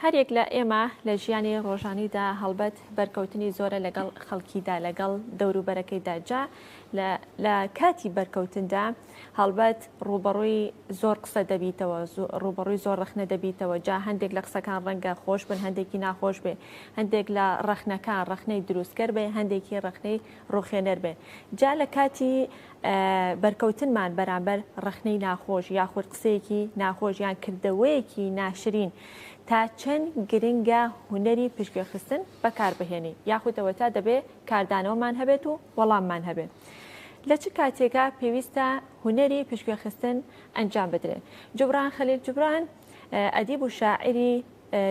هەریەک لە ئێمە لە ژیانی ڕۆژانیدا هەڵبەت بەرکەوتنی زۆرە لەگەڵ خەڵکیدا لەگەڵ دەوروبەرەکەیدا جا لە کاتی بەرکەوتندا هەڵبەت ڕووبەڕووی زۆر قسە دەبیتەوە ڕووبەڕووی زۆر ڕەخنە دەبیتەوە جا هەندێک لە قسەکان ڕەنگە خۆش بن هەندێکی ناخۆش بێ هەندێک لە ڕەخنەکان ڕەخنەی دروستکەر بێ هەندێکی ڕەخنەی ڕوخێنەر بێ جا لە کاتی بەرکەوتنمان بەرامبەر ڕەخنەی ناخۆش یاخود قسەیەکی ناخۆش یان کردەوەیەکی ناشرین تا چەند گرنگە هونەری پشتگوێخستن بەکاربهێنین یاخود ئەوەتا دەبێ کاردانەوەمان هەبێت و وەڵاممان هەبێت لە چ کاتێکا پێویستە هونەری پشتگوێخستن ئەنجام بدرێت جوبران خەلیل جوبران ئەدیب و شاعیری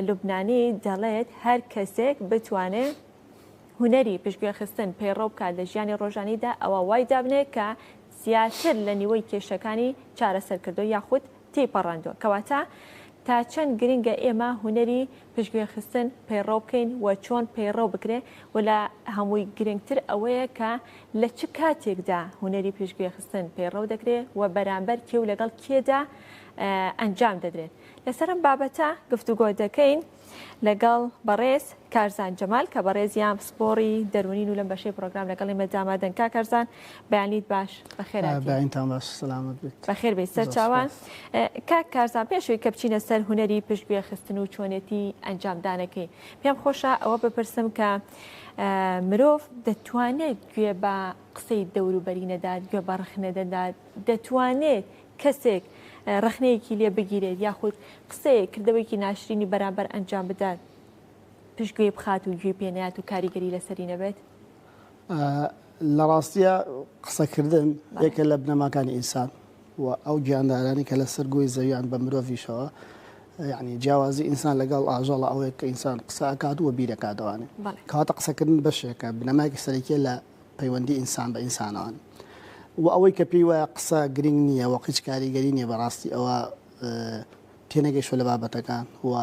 لوبنانی دەڵێت هەر کەسێک بتوانێت هونەری پشتگوێخستن پەیڕەو بکات لە ژیانی ڕۆژانیدا ئەوا وای دابنێت کە زیاتر لە نیوەی کێشەکانی چارەسەر کردووە یاخود تێیپەڕاندووە. کەواتە تا چەند گرنگە ئێمە هونەری پشتگوێخستن پەیڕەو بکەین و چۆن پەیڕەو بکرێت و لە هەمووی گرنگتر ئەوەیە کە لە چ کاتێکدا هونەری پشتگوێخستن پەیڕەو دەکرێت و بەرامبەر کێ و لەگەڵ کێدا ئەنجام دەدرێت. لەسەر ئەم بابەتە گفتوگۆ دەکەین. لەگەڵ بەڕێز کارزان جەمال کە بەڕێزیان پسپۆڕی دەروونین و لەم بەشەی پرۆگرام لەگەڵ ئێمە ئامادەن. کاک کارزان بەیانیت باش، بەخێرهاتی. بەیانتان باش، سەلامەت بیت. بەخێر بێیت سەرچاوان. کاک کارزان پێش ئەوەی کە بچینە سەر هونەری پشتگوێ خستن و چۆنێتی ئەنجامدانەکەی پێم خۆشە ئەوە بپرسم کە مرۆڤ دەتوانێت گوێ بە قسەی دەوروبەری نەدات، گوێ بە ڕەخنە دەدات، دەتوانێت کەسێک ڕەخنەیەکی لێ بگیرێت یاخود قسەیەک کردەوەیەکی ناشرینی بەرامبەر ئەنجام بدات پشتگوێی بخات و گوێی پێ نەیات و کاریگەری لەسەری نەبێت؟ لە ڕاستیە قسەکردن یەکە لە بنەماکانی ئینسان و ئەو گیاندارانی کە لەسەر گۆی زەویان بە مرۆڤیشەوە یعنی جیاوازی ئینسان لەگەڵ ئاژەڵە ئەوەیە کە ئینسان قسە ئەکات و بیرەکاتەوانێ کەواتە قسەکردن بەشێکە بنەمایەکی سەرەکیە لە پەیوەندی ئینسان بە ئینسانەوەن و ئەوەی کە پێی وایە قسە گرنگ نییە و هیچ کاریگەری نییە بەڕاستی ئەوە تێنەگەیشتووە لە بابەتەکان و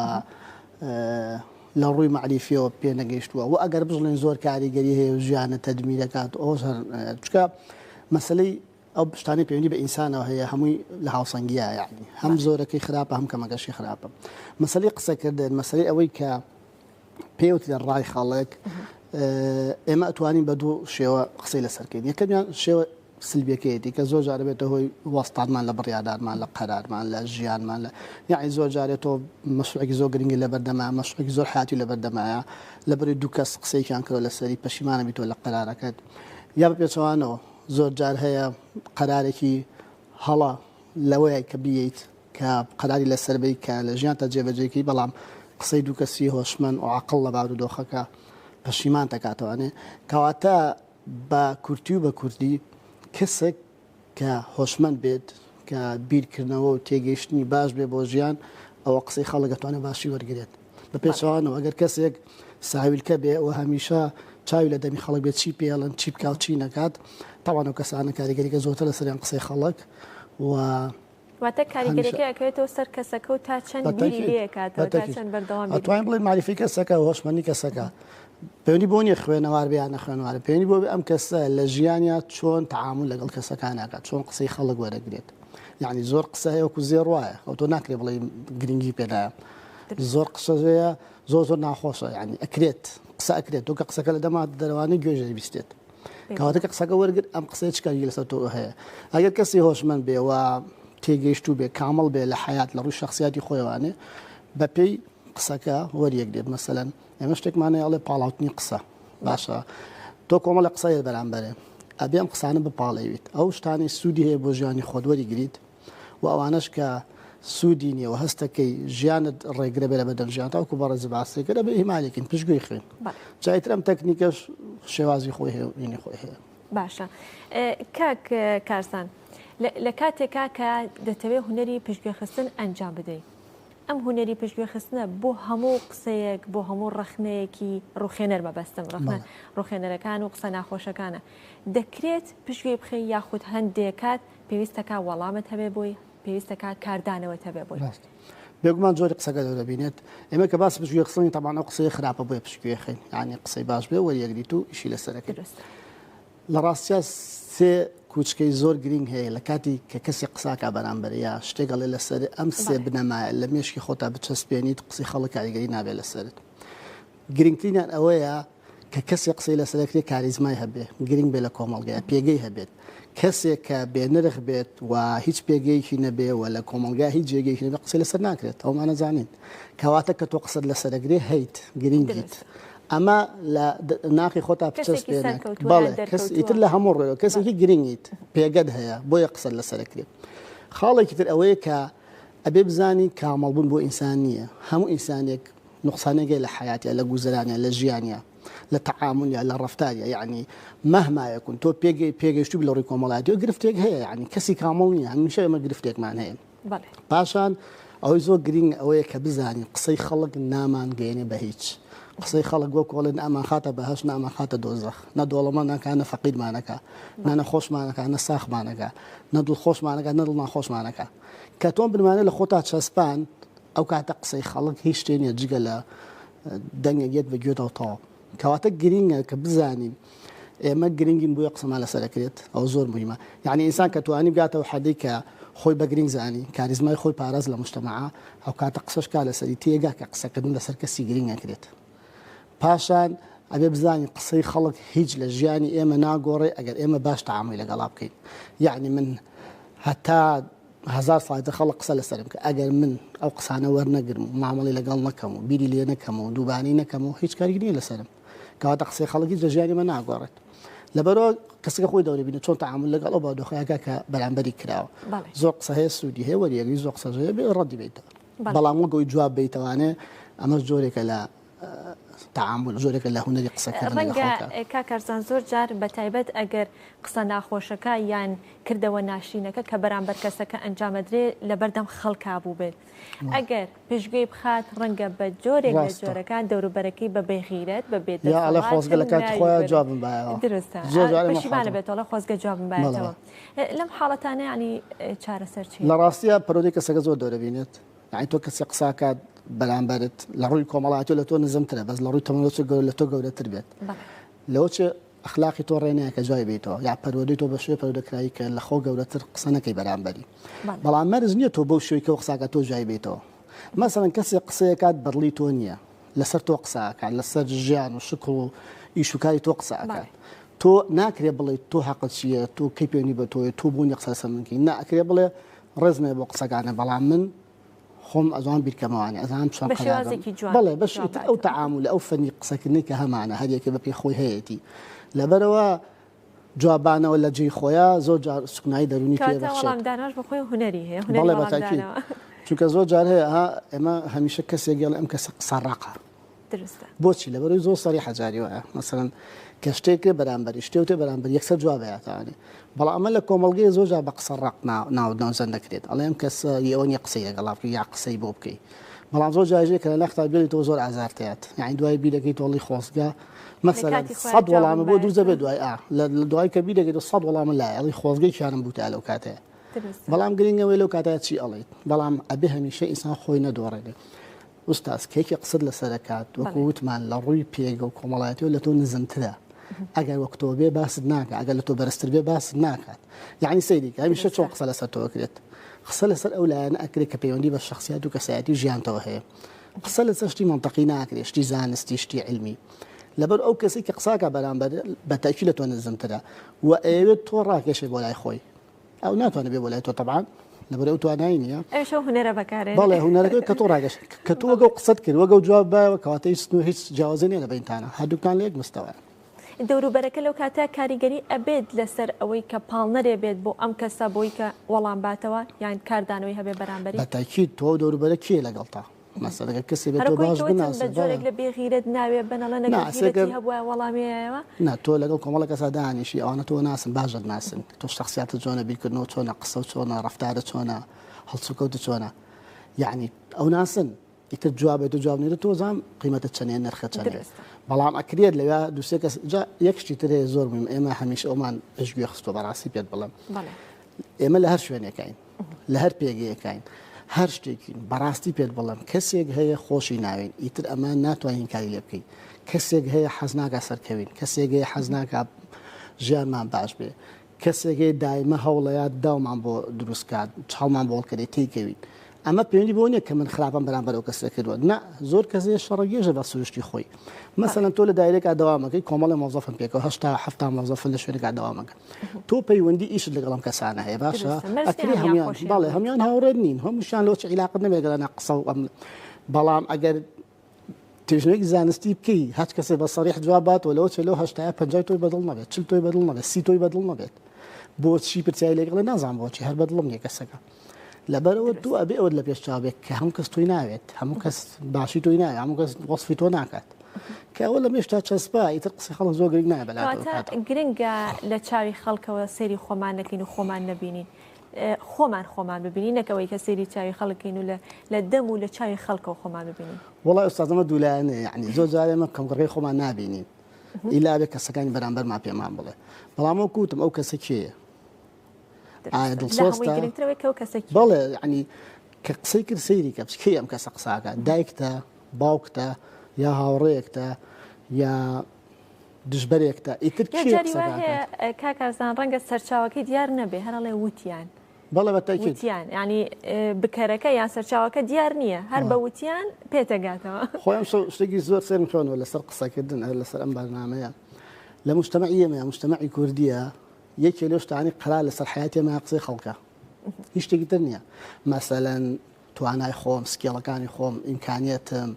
لە ڕووی مەعریفیەوە پێ نەگەیشتووە و ئەگەر بڵێن زۆر کاریگەری هەیە و ژیانە تەدمیرەکات ئەوە چکە مەسلەی ئەو شتانەی پەیوەندی بە ئینسانەوە هەیە هەمووی لە هاوسەنگیە یعنی هەم زۆرەکەی خراپە هەم کەمەکەشی خراپە مەسلەی قسەکردن مەسلەی ئەوەی کە پێوت لە ڕای خەڵک ئێمە ئەتوانین بە دوو شێوە قسەی لەسەرکەین یەکەمیان شێوە سلبیەکەیەتی کە زۆر جارە بێتە هۆی وەستانمان لە بڕیادارمان لە قەرارمان لە ژیانمان لە یعنی زۆر جارێت تۆ مەشروعێکی زۆر گرنگی لە بەردەما مەشروعێکی زۆر حیاتی لە بەردەمایە لەبەری دوو کەس قسەیەکیان کردوە لەسەری پەشیمانە بیتەوە لە قەرارەکەت یا بە پێچەوانەوە زۆر جار هەیە قەرارێکی هەڵە لەوەیە کە بیەیت کە قەراری لەسەر بی کە لە ژیانتا جێبەجێی کەی بەڵام قسەی دوو کەسی هۆشمەند و عەقڵ لە بارودۆخەکە پەشیمان دەکاتەوانێ کەواتە بە کورتی و بە کوردی کەسێک کە هۆشمەند بێت کە بیرکردنەوە و تێگەیشتنی باش بێ بۆ ژیان ئەوە قسەی خەڵک ئەتوانێت باشی وەرگێت بە پێچەوانەوە ئەگەر کەسێک ساویلکە بێ و هەمیشە چاوی لە دەمی خەڵک بێت چی پێڵن چی بکا و چی نەکات تاوان ئەو کەسانە کاریگەریکە زۆرتر لەسەریان قسەی خەڵک و واتە کاریگەریەکە ئەکەوێتەوە سەر کەسەکە و تا چەند بیری لێکاتەوە تا چەند بەردەوام بیری ئەتوانین بڵێین مەعریفەی کەسەکە و هۆشمەندی کەسەکە پەیوەندی بۆ نییە خوێنەوار بێ یان نەخوێنەوار پەیوەندی بۆ ئەم کەسە لە ژیانیا چۆن تەعامول لەگەڵ کەسەکان ئەکات چۆن قسەی خەڵک وەرەگرێت یعنی زۆر قسە هەیە وەکو زێڕ وایە ئەو تۆ ناکرێ بڵێ گرنگی پێدایە زۆر قسە هەیە زۆر زۆر ناخۆشە یعنی ئەکرێت قسە ئەکرێت تۆ کە قسەکە لە دەما دەرەوانی گوێژەری بیستێت کەواتە کە قسەکە وەرگرت ئەم قسەیە چ کاریگەری لەسەر تۆ هەیە ئەگەر کەسی هۆشمەند بێ و تێگەیشتوو بێ کامڵ بێ لە حیات لە ڕووی شخصیاتی خۆیوانێ بەپێی قسەکە وەریەگرێت مەسەلەن ئێمە شتێکمان هەیە ئەڵێ پاڵاوتنی قسە باشە تۆ کۆمەڵە قسە بەرامبەرێ ئەبێ ئەم قسانە بپاڵێویت ئەو شتانەی سوودی هەیە بۆ ژیانی خۆت وەریگریت و ئەوانەش کە سوودی نییە و هەستەکەی ژیانت ڕێگرە بێ لە بەدەم ژیان تاوەکو بەڕێز باسی کرد ئەبێ ئیهمالێکین پشتگوێی خەین جا ئیتر ئەم تەکنیکەش شێوازی خۆی هەیە و ئینی خۆی هەیە. باشە کاک کارزان لە کاتێکا کە دەتەوێت هونەری پشتگوێخستن ئەنجام بدەیت ئەم هونەری پشتگوێخستنە بۆ هەموو قسەیەک بۆ هەموو ڕەخنەیەکی ڕوخێنەر مەبەستم ڕەخنە ڕوخێنەرەکان و قسە ناخۆشەکانە دەکرێت پشتگوێ بخەی یاخود هەندێک کات پێویستەکا وەڵامت هەبێ بۆی، پێویستەکا کاردانەوەت هەبێ بۆی. ڕاست. بێگومان جۆری قسەکە دەبینێت. ئێمە کە باسی پشتگوێ خستنی تەبعەن ئەو قسەیە خراپە بۆیە پشتگوێ خەین. یانی قسەی باش بێ وەریەگریت و ئیشی لەسەر ئەکەی. دروستە. لە ڕاستیا سێ. کوچکەی زۆر گرینگ هەیە لە کاتی کە کەسێک قساکا بەرامبەر یا شتێک ئەڵێ لەسەر ئەم سێ بنەمایە لە مێشکی خۆتا بچەسپێنیت قسەی خەڵک کاریگەری نابێت لەسەرت. گرنگترینیان ئەوەیە کە کەسێک قسەی لەسەر ئەکرێت کاریزمای هەبێ، گرنگ بێت لە کۆمەڵگەیا، پێگەی هەبێت. کەسێک کە بێ نرخ بێت و هیچ پێگەیەکی نەبێ و لە کۆمەڵگا هیچ جێگەیەکی نەبێ قسەی لەسەر ناکرێت. ئەوەمان ئەزانین. کەواتە کە تۆ قسەت لەسەر ئەگرێ هەیت، گرنگیت. ئەمە لە ناخی خۆتا بچەسپێنە. بەڵێ کەس ئیتر لە هەموو ڕووێک کەسێکی گرنگیت، پێگەت هەیە، بۆیە قسەت لەسەر ئەکرێ. خاڵێکی تر ئەوەیە کە ئەبێ بزانی کامڵبوون بۆ ئینسان نییە. هەموو ئینسانێک نوقسانێک هەیە لە حەیاتیا، لە گوزەرانیا، لە ژیانیا، لە تەعامولیا، لە ڕەفتاریا، یەعنی مەهما یەکون تۆ پێگەی پێگەیشتووی لە ڕووی کۆمەڵایەتیەوە گرفتێک هەیە، یەعنی کەسی کامڵ نییە، هەمیشە ئێمە گرفتێکمان هەیە. پاشان ئەوەی زۆر گرینگ ئەوەیە کە بزانین قسەی خەڵک نامانگەیەنێ بە هیچ. قسەی خەڵک وەک وەڵێ نامانخاتە بەهەشت نامانخاتە دۆزەخ، نە دۆڵەمەندەکە نە فەقیرمانەکە، نە نەخۆشمانەکە نە ساخمانەکە، نە دڵخۆشمانەکە نە دڵناخۆشمانەکە. کە تۆ بنمانە لە خۆتا چەسپان ئەو کاتە قسەی خەڵک هیچ شتێ نییە جگە لە دەنگێک یەت بە گوێتەوە تەواو. کەواتە گرینگە کە بزانین ئێمە گرنگین بۆیە قسەمان لەسەر ئەکرێت ئەوە زۆر مهمە یعنی ئینسان کە توانی بگاتەوە حەدەی کە خۆی بە گرنگ زانی کاریزمای خۆی پاراست لە مجتەمەعا ئەو کاتە قسەش کا لەسەری تێگا کە قسەکردن لەسەر کەسی گرنگ ئەکرێت پاشان ئەبێ بزانین قسەی خەڵک هیچ لە ژیانی ئێمە ناگۆڕێ ئەگەر ئێمە باش تەعامولی لەگەڵا بکەین یعنی من هەتا هەزار ساڵی تر خەڵک قسە لەسەرم بکە ئەگەر من ئەو قسانە وەرنەگرم و مامەڵەی لەگەڵ نەکەم و بیری لێ نەکەم و دووبانەی نەکەم و هیچ کاریگ نییە لەسەرم کەواتە قسەی خەڵک هیچ لە ژیانی من ناگۆڕێت لەبەرەوە کەسەکە خۆی دەوری بینە چۆن تەعامول لەگەڵ ئەو بارودۆخەکە کە بەرامبەری کراوە زۆر قسە هەیە سوودی هەیە وەریەگری زۆر قسە هەیە بێ ڕەدی بیتەوە بەڵام وەک ئەوی جواب بیتەوانێ ئەمەش جۆرێکە لە تەعامول جۆرێکە لە هونەری قسەکردن لەگەڵ ڕەنگە خەڵکا. کاک کارزان زۆر جار بە تایبەت ئەگەر قسە ناخۆشەکە یان کردەوە ناشرینەکە کە بەرامبەر کەسەکە ئەنجامەدرێ لەبەردەم خەڵکا بووبێت ئەگەر پشتگوێی بخات ڕەنگە بە جۆرێک لە ڕاستە. جۆرەکان دەوروبەرەکەی بە بێغیرەت بە بێ یا ئەڵێ دەسەڵات خۆزگە لە کاتی ناوی خۆیا بەرێ. جوابم بایەوە. دروستە زۆر جار ئێمە پەشیمانە حاڵەتمان. بێتەوە ئەڵێ خۆزگە جوابم بەڵێ بایەتەوە. بەڵێ. لەم حاڵەتانە یانی چارەسەر چییە؟ لە ڕاستیا پەروەردەی کەسەکە زۆر دەورەبینێت. یانی تۆ کەسێک قسە ئەکات بەرامبەرت لە ڕووی کۆمەڵایەتیەوە لە تۆ نزمترە بەس لە ڕووی تەمەنەوە چ لە تۆ گەورەتر بێت لەوە چێ ئەخلاقی تۆ ڕێ نایە کە جوای بیتەوە یا پەروەردەی تۆ بە شێوەی پەروەردە کراوی کە لە خۆ گەورەتر قسە نەکەی بەرامبەری بەڵام مەرج نییە تۆ بەو شێوەی کە ئەو قسە ئەکات تۆ جوای بیتەوە مەسەڵەن کەسێک قسەیەکات بەدڵی تۆ نییە لەسەر تۆ قسە ئەکات لەسەر ژیان و شکڵ و ئیش و کاری تۆ قسە ئەکات تۆ ناکرێ بڵێ تۆ حەقت چییە تۆ کەی پەیوەندی بە تۆیە تۆ بۆ نییە قسە لەسەر من کەی نا ئەکرێ بڵێ ڕێزم هەیە بۆ قسەکانت بەڵام من خۆم ئەزانم بیرکەمەوانێ ئەزانم چۆن بە قەرارم شێوازێکی جوان بەڵێ بەش جواب ئیتر ئەو باتەوە. تەعامولە ئەو فەنی قسەکردنەی کە هەمانە هەر یەکێ بەپێی خۆی هەیەتی لەبەرئەوە جوابانەوە لە جێی خۆیا زۆر جار سوکنایی دەروونی پێ کەواتە بەخشێت. وەڵامدانەوەش بە خۆی هونەری هەیە هونەری بەڵێ بەتاکید وەڵامدانەوە. چونکە زۆر جار هەیە ها ئێمە هەمیشە کەسێک ئەڵێ ئەم کەسە قسە ڕەقە دروستە. بۆچی؟ لەبەرئەوەی زۆر سەریحە جاری وایە مەسەلەن کە شتێک کرد بەرامبەری شتێ وتێ بەرامبەر یەکسەر جواب ئەیاتەوانێ بەڵام ئەمە لە کۆمەڵگەیە زۆر جار بە قسە ڕەق ناوزەند دەکرێت ئەڵێ ئەم کەسە ی ئەوە نییە قسەی لەگەڵا بکەی یا قسەی بۆ بکەی بەڵام زۆر جاریش هەیە کە لە ناختا بێڵیتەوە زۆر ئازارت ئەیات یانی دوای بیرەکەی تۆ ئەڵێی خۆزگە لە مەسەلەن کاتی خۆیا سەد جوابم وەڵامە بۆ دروست بایەتەوە. دەبێت دوای ئا لە دوای کە بیرەکەیتەوە سەد وەڵامە لایە ئەڵێی خۆزگەی کیانم بووتایە لەو کاتەیە دروستە. بەڵام گرنگ ئەوەیە لەو کاتەیا چی ئەڵێیت بەڵام ئەبێ هەمیشە ئینسان خۆی نەدۆڕێنێ ئوستاز کە یەکێ قسەت لەسەر ئەکات وەکو وتمان لە ڕووی پێگە و کۆمەڵایەتیەوە لە تۆ نزمترە ئەگەر وەک تۆ بێ باست ناکات ئەگەر لە تۆ بەرزتر بێ باست ناکات یعنی سەیری کە هەمیشە چۆن قسە لەسەر تۆ ئەکرێت قسە لەسەر ئەو لایەنە ئەکرێت کە پەیوەندی بە شخصیات و کەسایەتی و ژیانتەوە هەیە قسە لەسەر شتی مەنتەقی ناکرێت شتی زانستی شتی علمی لەبەر ئەو کەسی کە قساکە بەرامبەر بە تاکی لە تۆ نزمترە و ئەیەوێت تۆ ڕاکێشێ بۆ لای خۆی ئەو ناتوانێت بێ بۆ لای تۆ تەبعەن لەبەر ئەو توانایی نییە ئەویش ئەو هونەرە بەکارێنێ بەڵێ هونەرەکە کە تۆ ڕاگەشت کە تۆ وەگەو قسەت کرد وەگەو جواب بایەوە کەواتە هیچ سنوور هیچ جیاوازی نییە لە بەینتانە هەردووکتان لە یەک مستەوایە. دەوروبەرەکە لەو کاتە کاریگەری ئەبێت لەسەر ئەوەی کە پاڵنەرێ بێت بۆ ئەم کەسە بۆی کە وەڵام باتەوە یان کاردانەوەی هەبێ بەرامبەری؟ بە تاکید تۆ ئەو دەوروبەرە کێیە لەگەڵتا؟ مەسەلەن گەر کەسێ بێت تۆ هەرەکۆی باش کە وتم بە بناسێت جۆرێک بەڵێ. لە بێغیرەت ناوێ بەنەڵێن نا ئەگەر ئەسێ غیرەتی گەر هەبوایە وەڵامی ئەیایەوە؟ نا تۆ لەگەڵ کۆمەڵە کەسا دانیشی ئەوانە تۆ ناسن باش دەتناسن تۆ شەخسیاتت چۆنە بیرکردنەوە چۆنە قسەو چۆنە ڕەفتارت چۆنە هەڵسوکەوتت چۆنە یەعنی ئەو ناسن ئیتر جوابێت و جواب نێت تۆ زام قیمەتە چەنێ نرخە چەنێ دروستە. بەڵام ئەکرێت لەوێ دووسێ کەس جا یەک شتی تر هەیە زۆر مهم ئێمە هەمیشە ئەومان پشتگوێ خستووە بەڕاستی پێت بڵێم بەڵێ. ئێمە لە هەر شوێنێکین لە هەر پێگەیەکین هەر شتێکین بەڕاستی پێت بڵێم کەسێک هەیە خۆشی ناوێن ئیتر ئەمە ناتوانین کاری لێ بکەین کەسێک هەیە حەز ناکا سەرکەوین کەسێک هەیە حەز ناکا ژیانمان باش بێ. کەسێک هەیە دایمە هەوڵەیات داومان بۆ دروست کات چاڵمان بۆ هەڵکەنێ تێیکەوین ئەمە پەیوەندی بەوە نییە کە من خراپەم بەرامبەر ئەو کەسە کردووە نا زۆر کەس هەیە شەڕەگێژە بە سروشتی خۆی مەسەلەن تۆ لە دایرێکا دەوامەکەی کۆمەڵی مۆزەفن پێکەوە 80 70 مۆزەفن لە شوێنێکا دەوامەکەن تۆ پەیوەندی ئیشت لەگەڵ ئەم کەسانە هەیە باشە ئەکرێ هەموان بەڵێ هەموان هاوڕێ نین هەمووشیان لەوە چ عیلاقت نەبێت لەگەڵ قسە و ئەم بەڵام ئەگەر توێژینەوەیەکی زانستی بکەی هەچ کەسێ بە سەریح جواب باتەوە لەوە چێ لەو هەشتایە پەنجای تۆی بەدڵ نەبێت چل تۆی بەدڵ نەبێت سی تۆی بەدڵ نەبێت بۆچی پرسیاری لێکڵێ نازانم بۆچی هەر بەدڵم نییە کەسەکە لەبەرەوە تو ئەبێ ئەوەت لە پێش چاو بێت کە هەموو کەس تۆی ناوێت هەموو کەس باشی تۆی ناوێت هەموو کەس وەصفی تۆ ناکات کە ئەوە لە مێشتا چەسپا ئیتر قسەی خەڵک زۆر گرنگ نایە بەلاتەوە گرنگە لە چاوی خەڵکەوە سەیری خۆمان نەکەین و خۆمان نەبینین خۆمان خۆمان ببینین نەک ئەوەی کە سەیری چاوی خەڵک کەین و لە دەم و لە چاوی خەڵکەوە خۆمان ببینین. وەڵای ئوستاز ئەمە دوولایەنەیە یەعنی زۆر جار ئێمە کەمکوڕیی خۆمان نابینین ئیلا ئەبێ کەسەکانی بەرامبەرمان پێمان بڵێ بەڵام وەکو وتم ئەو کەسە کێیە ئایا دڵسۆزتە بەڵێ یەعنی کە قسەی کرد سەیری کە کێ ئەم کەسە قساکە دایکتە باوکتە یا هاوڕێیەکتە یا دژبەرێکتە ئیتر کێ جاری وا هەیە کاک ئارزان ڕەنگە سەرچاوەکەی دیار نەبێ هەر ئەڵێ وتیان بەڵێ بە تاکید وتیان یعنی بکەرەکە یان سەرچاوەکە دیار نییە هەر بە وتیان پێتەگاتەوە خۆیان شتێکی زۆر سەیرم خوێنەوە لەسەر قسەکردن هەر لەسەر ئەم بەرنامەیە لە مجتەمەعی ئێمە مجتەمەعی کوردیە یەکێ لەو شتانەی قەرار لەسەر حیاتی ئێمە قسەی خەڵکە هیچ شتێکی تر نییە مەسەلەن توانای خۆم، سکێڵەکانی خۆم، ئیمکانیەتم،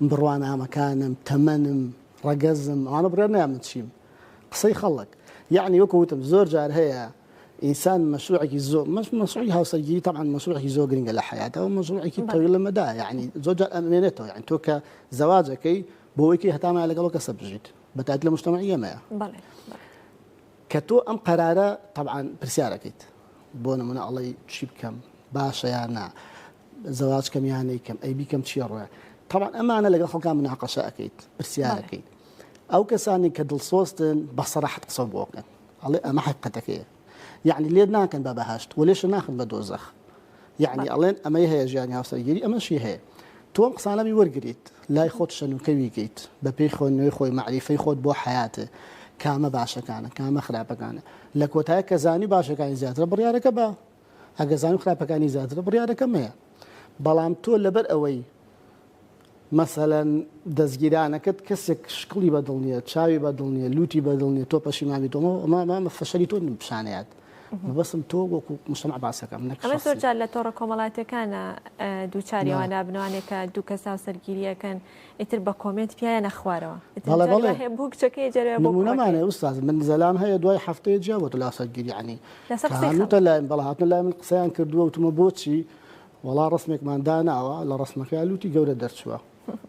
بڕوانامەکانم، تەمەنم، ڕەگەزم، ئەوانە بڕیار نایەن من چیم. قسەی خەڵک. یەعنی وەکو وتم زۆر جار هەیە ئینسان مەشروعێکی زۆر مەشروعی هاوسەرگیری تەبعەن مەشروعێکی زۆر گرنگە لە حەیاتە و مەشروعێکی تەویل مەدا یەعنی زۆر جار ئەمێنێتەوە یەعنی تۆ کە زەواجەکەی بۆ ئەوەی هەتا مایە لەگەڵ ئەو کەسە بژیت بەتایبەت لە مجتەمەعی ئێمەیە. کە تۆ ئەم قەرارە تەبعەن پرسیارەکەیت بۆ نمونە ئەڵێی چی بکەم باشە یا نا زەواج کەم یا نەیکەم ئەی بیکەم چیە ڕۆیە تەبعەن ئەمانە لەگەڵ خەڵکان مناقەشە ئەکەیت پرسیارەکەیت ئەو کەسانی کە دڵسۆزتن بە سەراحەت قسە بۆ بکەن ئەڵێ ئەمە حەقیقەتەکەیە یعنی لێت ناکەن بە بەهەشت و لێشە ناخن بە دۆزەخ یەعنی ئەڵێن ئەمەی هەیە ژیانی هاوسەرگیری ئەمەشی هەیە تۆ ئەم قسانە بی وەرگریت لای خۆت شەنوکەوی کەیت بە پێی خوێندنەوەی خۆی مەعریفەی خۆت بۆ حەیاتێ کامە باشەکانە کامە خراپەکانە لە کۆتایە کە زانی باشەکانی زیاترە بڕیارەکە بە ئەگە زانی خراپەکانی زیاترە بڕیارەکە مەیە بەڵام تۆ لەبەر ئەوەی مەسەلەن دەزگیرانەکەت کەسێک شکڵی بەدڵ نییە چاوی بەدڵ نییە لوتی بەدڵ نییە تۆ پەشیمان بیت ئەمە فەشەلی تۆ پیشانەیات مەبەستم تۆ وەکو مجتمع باسەکەم نەک ئەمە زۆر جار لە تۆڕە کۆمەڵاتیەکانە دووچاری ئەوە نابنەوانێک کە دوو کەس هاوسەرگیریەکەن ئیتر بە کۆمێنت پیایانە خوارەوە بەڵێ بەڵێ هەیە بۆ کچەکەی جارێ بۆ نمونەمان هەیە ئوستاز من زەلام هەیە دوای هەفتەیە جیا بۆتە لە هاوسەرگیری یعنی لەسەر قسەی هاتنە لای بەڵێ هاتنە لای من قسەیان کردووە وتمە بۆچی وەڵا ڕەسمێکمان داناوە لە ڕەسمەکەیا لوتی گەورە دەرچووە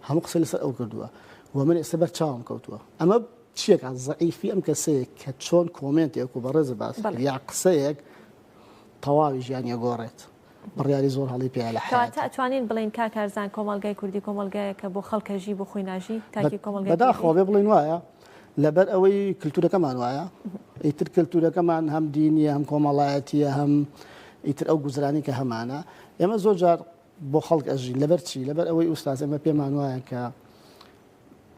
هەموو قسەی لەسەر ئەو کردووە و من ئێستا بەر چاوم کەوتووە ئەمە چیەکە زەعیفی ئەم کەسەیە کە چۆن کۆمێنتێک و بەڕێز باس یا قسەیەک تەواوی ژیانی گۆڕێت بڕیاری زۆر هەڵی پێ لە کەواتە ئەتوانین بڵێین کاک کارزان کۆمەڵگای کوردی کۆمەڵگایەکە بۆ خەڵکە ژی بۆ خۆی ناژی تاکی کۆمەڵگای بەداخەوە بێ بڵێین وایە لەبەر ئەوەی کللتورەکەمان وایە ئیتر کللتورەکەمان هەم دینیە هەم کۆمەڵایەتیە هەم ئیتر ئەو گوزرانی کە هەمانە ئێمە زۆر جار بۆ خەڵک ئەژین لەبەر چی لەبەر ئەوەی ئوستاز ئێمە پێمان وایە کە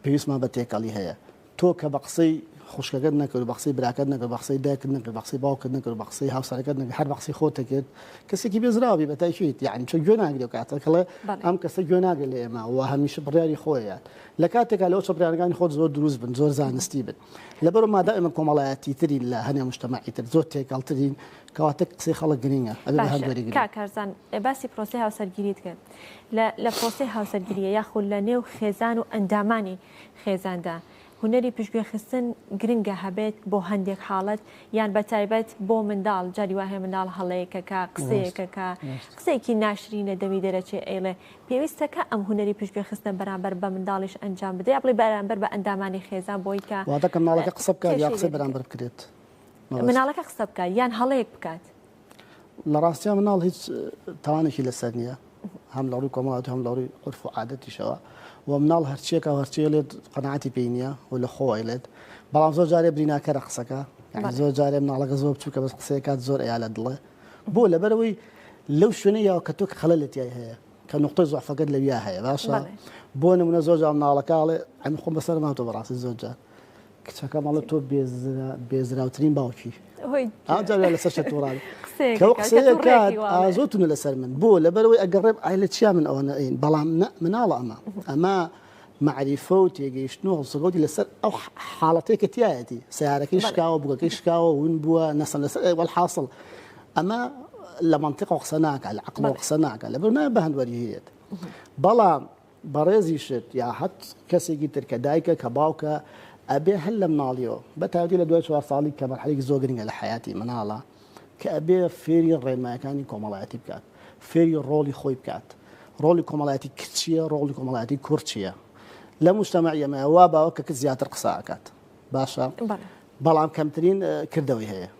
پێویستمان بە تێکەڵی هەیە تۆ کە بە قسەی خوشکەکەت نەکرد و بە قسەی براکەت نەکرد بە قسەی دایکت نەکرد بە قسەی باوکت نەکرد بە قسەی هاوسەرەکەت نەکرد هەر بە قسەی خۆت کرد کەسێکی بێزراوی بە تاکیت یعنی چۆ گوێ ناگرێ و کاتە کەڵێ ئەم کەسە گوێ ناگرێ لە ئێمە و هەمیشە بڕیاری خۆیە لە کاتێکا لەوە چە بڕیارەکانی خۆت زۆر دروست بن زۆر زانستی بن لەبەر مادام ئێمە کۆمەڵایەتی ترین لە هەنێ مجتەمەعی تر زۆر تێکەڵترین کەواتە قسەی خەڵک گرینگە ئەبێ بە هەند وەریگرین. کاک کارزان باسی پرۆسەی هاوسەرگیریت کرد لە لە پرۆسەی هاوسەرگیریە یاخود لە نێو خێزان و ئەندامانی خێزاندا هونەری پشتگوێ خستن گرنگە هەبێت بۆ هەندێک حاڵەت یان بە تایبەت بۆ منداڵ جاری وا هەیە منداڵ هەڵەیەکەکا قسەیەکەکا قسەیەکی ناشرینە دەمی دەرەچێ ئەیڵێ پێویستە کە ئەم هونەری پشتگوێ خستنە بەرامبەر بە منداڵیش ئەنجام بدرێ یا بڵێ بەرامبەر بە ئەندامانی خێزان بۆی کە واتە کە منداڵەکە قسە بکات یا کێشەی قسەی لێ بەرامبەر بکرێت مناڵەکە قسە بکات یان هەڵەیەک بکات. لە ڕاستیا مناڵ هیچ تاوانێکی لەسەر نییە هەم لە ڕووی کۆمەڵاتی هەم لە ڕووی عورف و عادەتیشەوە و مناڵ هەرچیەکە و هەرچی لێت قەناعەتی پێی نییە و لە خۆی لێت بەڵام زۆر جارێ بریناکەرە قسەکە یعنی زۆر جارێ مناڵەکە زۆر بچووکە بەس قسەیەکات زۆر ئەیا لە دڵێ بۆ لەبەرەوەی لەو شوێنە یاوە کە تۆ خەلە لە تای هەیە کە نقطەی زۆفەکەت لەویا هەیە باشە بۆ نمونە زۆر جار مناڵەکە ئەڵێ ئەم خۆم بەسەر ماتۆ بەڕاستی زۆر جار. کچەکەم ئەڵێ تۆ بێزراوترین باوکی. ئەوجا لەسەر شە تووڕان کە قسەیەک کات زۆر تونە لەسەر من بۆ لەبەرەوەی ئەگەڕێم ئای لە چیا من ئەوە نەئین بەڵام مناڵە ئەمە ئەمە مەعریفە و تێگەیشتن و هەڵسوکەوتی لەسەر ئەو حاڵەتەی کە تیایەتی سیارەکەی شکاوە بووکەکەی شکاوە ون بووە نەسەن لەسەر وەلحاصل ئەمە لە مەنتیقەوە قسە ناکات لە عەقڵەوە قسە ناکات لەبەر نایە بە هەند وەرگیرێت بەڵام بەڕێزیشت یا هەت کەسێکی تر کە دایکە کە باوکە ئەبێ هەر لە مناڵیەوە بە تایبەتی لە دوای چوار ساڵی کە مەرحەلێکی زۆر گرنگە لە حەیاتی مناڵە کە ئەبێ فێری ڕێنمایەکانی کۆمەڵایەتی بکات فێری ڕۆڵی خۆی بکات ڕۆڵی کۆمەڵایەتی کچ چییە ڕۆڵی کۆمەڵایەتی کوڕ چییە لە مجتەمەعی ئێمە وا باوە کە کچ زیاتر قسە ئەکات باشە بەڵام کەمترین کردەوەی هەیە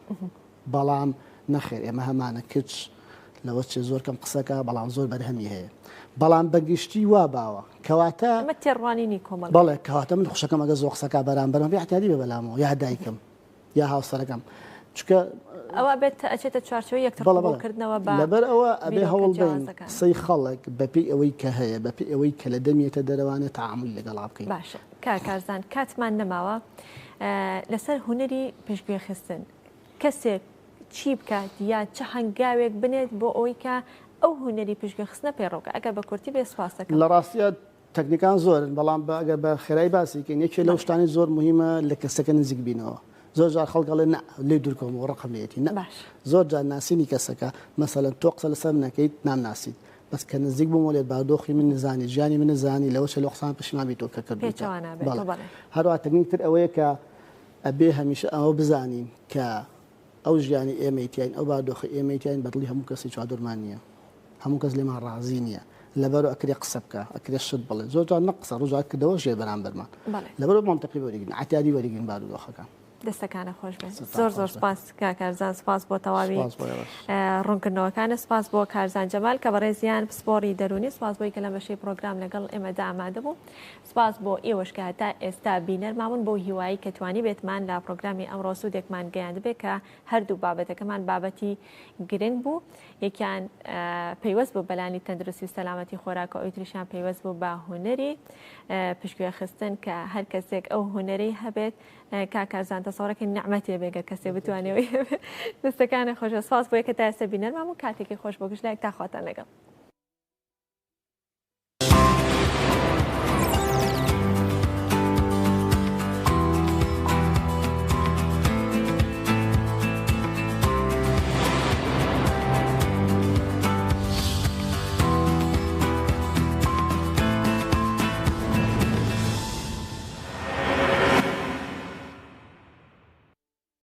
بەڵام نەخێر ئێمە هەمانە کچ لەوە چێ زۆر کەم قسەکە بەڵام زۆر بەرهەمی هەیە بەڵام بەگشتی وا باوە کەواتە ئەمە تێڕوانینی کۆمەڵ بەڵێ کەواتە من خوشەکەم ئەگە زۆر قسەکە بەرامبەرم بێ احتیادی بێ بەلامەوە یا دایکم یا هاوسەرەکەم چونکە ئەوە بێت ئەچێتە چوارچێوەی یەکتر قبوڵکردنەوە بە لەبەر ئەوە ئەبێ هەوڵ بەین قسەی خەڵک بەپێی ئەوەی کە هەیە بەپێی ئەوەی کە لە دەمیەتە دەرەوانێ تەعامولی لەگەڵا بکەین. باشە کاک کارزان کاتمان نەماوە لەسەر هونەری پشتگوێخستن کەسێک چی بکات یا چ هەنگاوێک بنێت بۆ ئەوەی کە ئەو هونەری پشتگوێخستنە پەیڕەو بکات ئەگەر بە کورتی بێ سوپاس دەکەم. لە ڕاستیا تەکنیکان زۆرن بەڵام بە ئەگەر بە خێرایی باسی کەین یەکێ لەو شتانەی زۆر مهمە لە کەسەکە نزیک بینەوە زۆر جار خەڵک ئەڵێ نا لێی دوورکەومەوە ڕقم لێیەتی نا زۆر جار ناسینی کەسەکە مەسەلەن تۆ قسە لەسەر من ئەکەیت نامناسیت بەس کە نزیک بوومەوە لێت بارودۆخی من نزانی ژیانی من نزانی لەوە چێ لەو قسان پەشیمان بیتەوە کە کردووتە پێچەوانە بێتەوە بەڵێ هەروەها تەکنیک تر ئەوەیە کە ئەبێ هەمیشە ئەوە بزانین کە ئەو ژیانی ئێمەی تیاین ئەو بارودۆخی ئێمەی تیاین بەدڵی هەموو کەسی چواردەورمان نییە هەموو کەس لێمان ڕازی نییە لەبەر ئەکرێ قسە بکە ئەکرێ شت بڵێ زۆر جار نەک قسە ڕوو جار کردەوەش هەیە بەرامبەرمان لەبەر مەنتقی وەریگرین عەتیادی وەریگرین بارودۆخەکان. دەستەکانە خۆش بێت زۆر زۆر سپاس کاک کارزان سپاس بۆ تەواوی ڕوونکردنەوەکانە سپاس بۆ کارزان جەمال کە بەڕێزیان پسپۆڕی دەرونی سپاس بۆی کە لەم بەشەی پرۆگرام لەگەڵ ئێمەدا ئامادە بوو سپاس بۆ ئێوەش کە هەتا ئێستا بینەرماون بەو هیوایی کە توانیبێتمان لە پرۆگرامی ئەمڕۆ سوودێکمان گەیاندبێ کە هەردوو بابەتەکەمان بابەتی گرنگ بوو یەکیان پەیوەست بوو بەلانی تەندروستی و سەلامەتی خۆراک و ئەوی تریشیان پەیوەست بوو بە هونەری پشتگوێخستن کە هەر کەسێک ئەو هونەرەی هەبێت کاک کارزان تەسەوڕەکەی نعمەتێ بێ گەر کەسێ بتوانێ ئەوەی هەبێت دەستەکانت خۆش بێت سپاس بۆ یەکە تا ئێستا بینەرمان بوو کاتێکی خۆش بۆ گشت لایەک تا خواتان لەگەڵ.